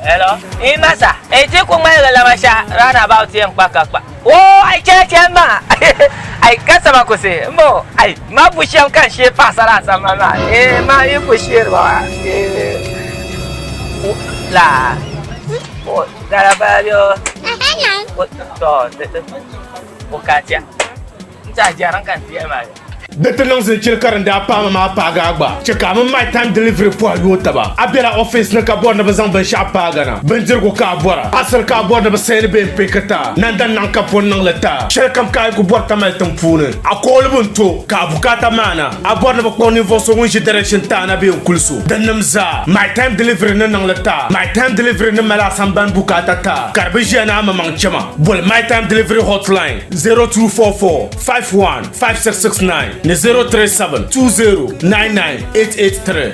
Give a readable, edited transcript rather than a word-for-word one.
Hello? Eh masa, eh ti ku ŋmaligi lama shɛha round about yɛn kpa ka kpa. Oo ai chɛ chɛ ma. Ai ka sama kusi. Mbo ai ma bu shɛm ka n shee paɣasara a sambani maa. Eh ma yi ku sheeri ba wa. Eh la. O dala bala yo. O to o ka tia. N ti a jɛriŋ ka n ti yɛli maa. Di ti niŋ zinchili ka din daa paai ma maa paagi a gba. Chɛ ka a mini my time delivery pɔhi yooi taba. A bela office ni ka bɔri ni bɛ zaŋ binshɛɣu paagi a na. Bindirigu ka a bɔra, asiri ka a bɔri ni bɛ sayi ni bee m-pick ti a. Nandan naŋ ka pun niŋ li ti a. Shɛli kam ka a yi ku bɔri Tamale tiŋ puuni, a kooli bi n-to ka a bukaata maana. A bɔri ni bɛ kpuɣi ninvuɣ so ŋun ʒi direction ti a na bee n-kuli so. Dinnim zaa, my time delivery ni niŋ li ti a. My time delivery ni mali a sambani bukaata ti a ka di bi ʒiya ni a maŋmaŋ chama. Boli my time delivery hotline 0244 51 5669 ni 037 20 99 883.